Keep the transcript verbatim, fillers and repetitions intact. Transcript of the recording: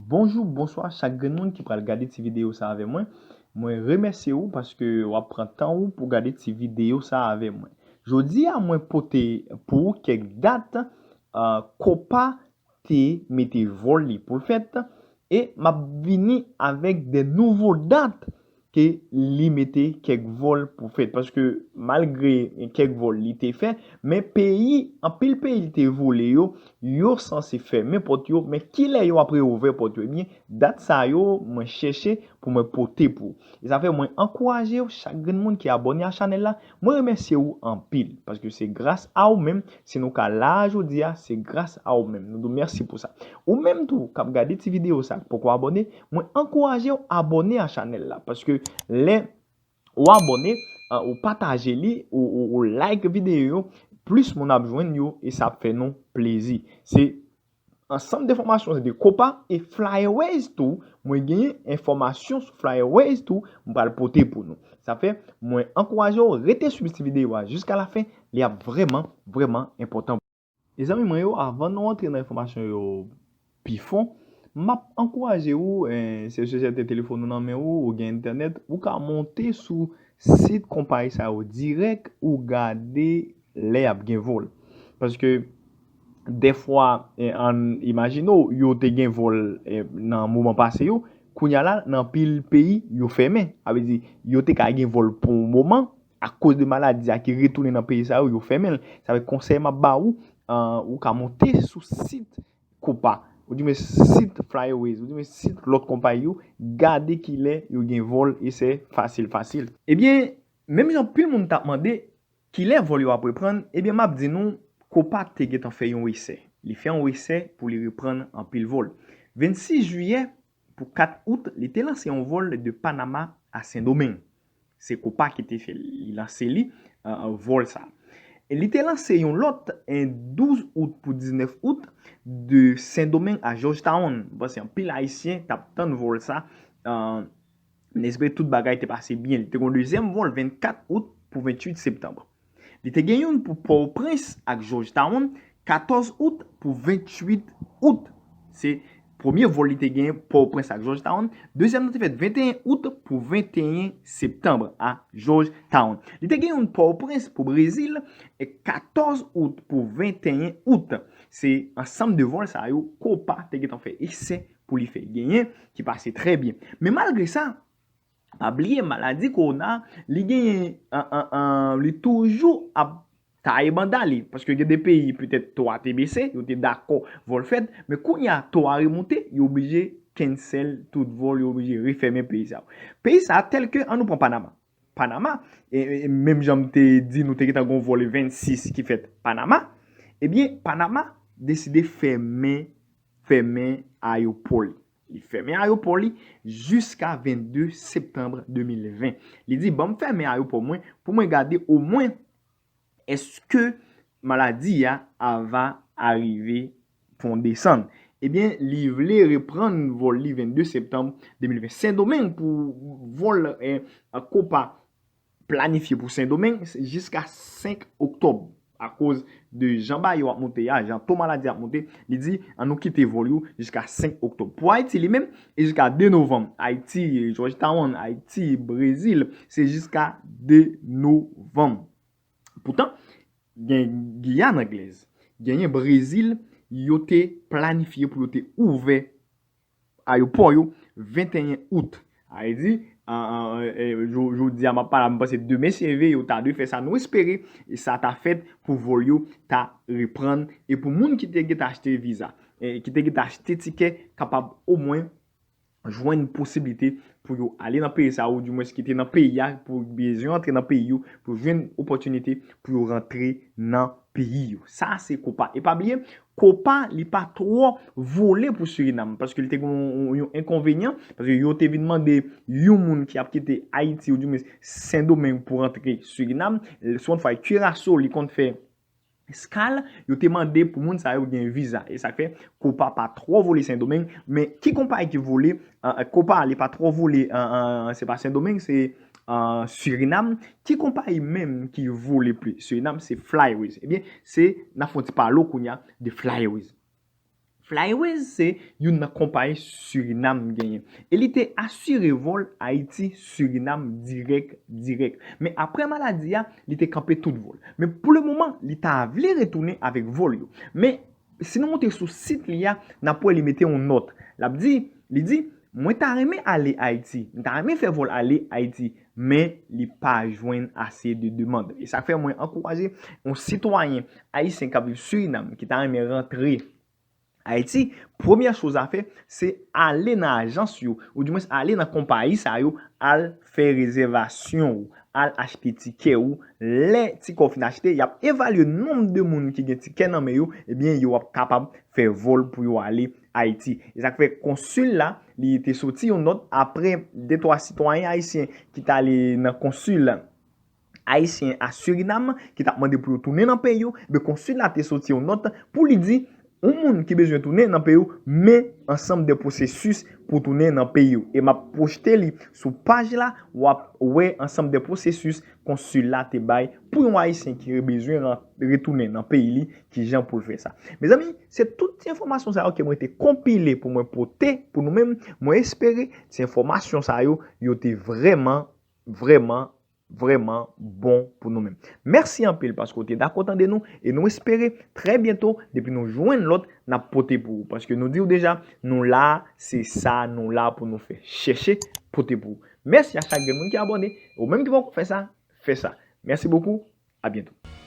Bonjou, bonswa chak grenn moun ki pral gade ti videyo sa avè mwen. Mwen remèsye ou paske w ap pran tan ou pou gade ti videyo sa avè mwen. Jodi a mwen pote pou ou kèk dat uh, Copa te mete vòl li pou l fèt e m ap vini avèk de nouvo dat ke li mete kèk vòl pou fèt. Paske malgre kèk vòl li te fè, men peyi, anpil peyi li te vole yo, yo sanse fèmen pòt yo, men kilè yo ap reouvè pòt yo? Ebyen, dat sa yo, mwen chèche pou mwen pote pou ou. E sa fè mwen ankouraje w, chak grenn moun ki abòne a chanèl la, mwen remèsye ou anpil, paske se gras a ou menm, si nou ka la a jodi a, se gras a ou menm. Nou di w mèsi pou sa. Ou menm tou, k ap gade ti videyo sa, k poko abòne, mwen ankouraje w abòne a chanèl la, paske lè ou abòne, uh, ou pataje li, ou, ou, ou like videyo yo, plis moun ap jwenn yo e sa ap fè nou plezi. Se ansanm de enfòmasyon de Copa e Flyaways tou. Mwen genyen enfòmasyon sou Flyaways tou, mwen pral pote pou nou. Sa fè, mwen ankouraje w rete swiv ti videyo a jiska lafen, li ap vrèman, vrèman enpòtan. Mezanmi mwen yo, avan nou antre nan enfòmasyon yo pi fon, m ap ankouraje ou, eh, se sou sèten telefòn ou nan men ou, ou gen entènèt, ou ka monte sou sit konpayi sa yo dirèk, ou gade lè y ap gen vòl. Paske dèfwa, eh, ann imajine w, yo te gen vòl, eh, nan moman pase yo, kounye a la, nan pil peyi, yo fèmen. Sa vle di, yo te ka gen vòl pou yon moman, akoz de maladi a ki retounen nan peyi sa yo, yo fèmen l. Sa vle konsèy m ap ba ou, uh, ou ka monte sou sit Copa, ou di men sit Flyaways, ou di men sit lòt konpayi yo, gade kilè yo gen vòl e se fasil, fasil. Ebyen, menm jan pil moun t ap mande kilè vòl yo ap reprann, ebyen, m ap di nou, Copa te gentan fè yon esè. Li fè yon esè pou li reprann anpil vòl. Vennsis jiyè pou kat out, li te lanse yon vòl de Panama a Sendomeng. Se Copa ki te fè li lanse li, uh, vòl sa. E li te lanse yon lòt en douz out pou diznèf out de Sendomeng a Georgetown. Mwen panse anpil Ayisyen t ap tann vòl sa. Uh, n espere tout bagay te pase byen. Li te gen yon dezyèm vòl vennkat out pou venntuit septanm. Li te gen youn pou Pòtoprens ak Georgetown, katòz out pou venntuit out. Se premye vòl li te gen Pòtoprens ak Georgetown. Dezyèm nan te fèt venteyen out pou venteyen septanm a Georgetown. Li te gen youn Pòtoprens pou Brezil, e katòz out pou venteyen out. Se ansanm de vòl sa yo Copa te gentan fè esè pou li fè genyen, ki pase trè byen. Men malgre sa, pa bliye, maladi kowona, li genyen, an, an, an, li toujou ap taye banda li, paske gen de peyi, petèt, to a te bese, yo te dakò vòl fèt, men kounye a, to a remonte, yo oblije cancel tout vòl, yo oblije refèmen peyi sa yo. Peyi sa, tèlke, ann nou pran Panama. Panama, e, e, menm jan m te di, nou te gentan gen yon vòl vennsis ki fèt Panama, ebyen, Panama deside fèmen, fèmen ayewopò li. Li fèmen ayewopò li jiska vennde septanm de mil ven. Li di, "Ban m fèmen ayewopò mwen pou mwen gade omwen èske maladi a ava arive fè yon desann." Ebyen, li vle reprann vòl li vennde septanm de mil ven. Sendomeng pou vòl, eh, Copa planifye pou Sendomeng, se jiska senk oktòb. Akoz de jan bagay yo ap monte a, jan to maladi ap monte, li di, "Ann nou kite vòl yo jiska senk oktòb." Pou Ayiti li menm, e jiska de novanm. Ayiti, Georgetown, Ayiti, Brezil, se jiska de novanm. Poutan, gen Giyàn Anglèz, genyen Brezil, yo te planifye pou yo te ouvè ayewopò yo venteyen out. Sa vle di, an, an, e, jo-, jodi a m ap pale, m panse demen si Dye vle, yo ta dwe fè sa. Nou espere sa ta fèt pou vòl yo ta reprann e pou moun ki te gentan achte viza, e ki te gentan achte tikè, kapab omwen jwenn posiblite pou yo ale nan peyi sa, oudimwens ki te nan peyi a, pou bezwen antre nan peyi yo, pou jwenn opòtinite pou yo rantre nan peyi yo. Sa se Copa. E pa bliye, Copa, li pa twò vole pou Surinam, paske li te gen yon, yon enkonvenyan, paske yo te vin mande yon moun ki ap kite Ayiti, oudimwens Sendomeng, pou rantre Surinam. Sou yon fwa, Curaçao, li konn fè eskal, yo te mande pou moun sa yo gen viza. E sa k fè Copa pa twò vole Sendomeng, men ki konpayi ki vole, an, an, Copa, li pa twò vole, an, an, se pa Sendomeng, se, an, Surinam. Ki konpayi menm ki vole plis Surinam? Se Flyaways. Ebyen, se, n ap fè yon ti pale kounye a de Flyaways. Flyways se youn nan konpayi Surinam genyen. E li te asire vòl Ayiti Surinam dirèk, dirèk. Men apre maladi a, li te kanpe tout vòl. Men pou le moman, li ta vle retounen avèk vòl yo. Men si nou monte sou sit li a, n ap wè li mete yon nòt. L ap di, li di, mwen ta renmen ale Ayiti, m ta renmen fè vòl ale Ayiti, men li pa jwenn ase de demann. E sa k fè mwen ankouraje yon sitwayen ayisyen k ap viv Surinam ki ta renmen rantre Ayiti, premyè choz a fè, se ale nan ajans yo, oudimwens ale nan konpayi sa yo, al fè rezèvasyon ou, al achte tikè ou. Lè tikè w fin achte, y ap evalye nonb de moun ki gen tikè nan men yo, ebyen, yo ap kapab fè vòl pou yo ale Ayiti. E sa k fè konsil la, li te soti yon nòt apre de twa sitwayen ayisyen ki t ale nan konsil ayisyen a Surinam ki t ap mande pou yo tounen nan peyi yo, ben konsil la te soti yon nòt pou li di yon moun ki bezwen tounen nan peyi yo, men ansanm de pwosesis pou tounen nan peyi yo. E m ap pwoste li sou paj la, w ap wè ansanm de pwosesis konsil la te bay pou yon ayisyen ki bezwen ran- retounen nan peyi li, kijan pou l fè sa. Mezanmi, se tout ti enfòmasyon sa yo ke mwen te konpile pou mwen pote pou nou menm. Mwen espere ti enfòmasyon sa yo, yo te vrèman, vrèman, vrèman bon pou nou menm. Mèsi anpil paske w te dakò tande nou e nou espere trè byento depi nou jwenn lòt n ap pote pou ou. Paske nou di w deja, nou la, se sa nou la pou nou fè. Chèche pote pou ou. Mèsi a chak grenn moun ki abòne. Ou menm ki poko fè sa, fè sa. Mèsi bokou. A byento.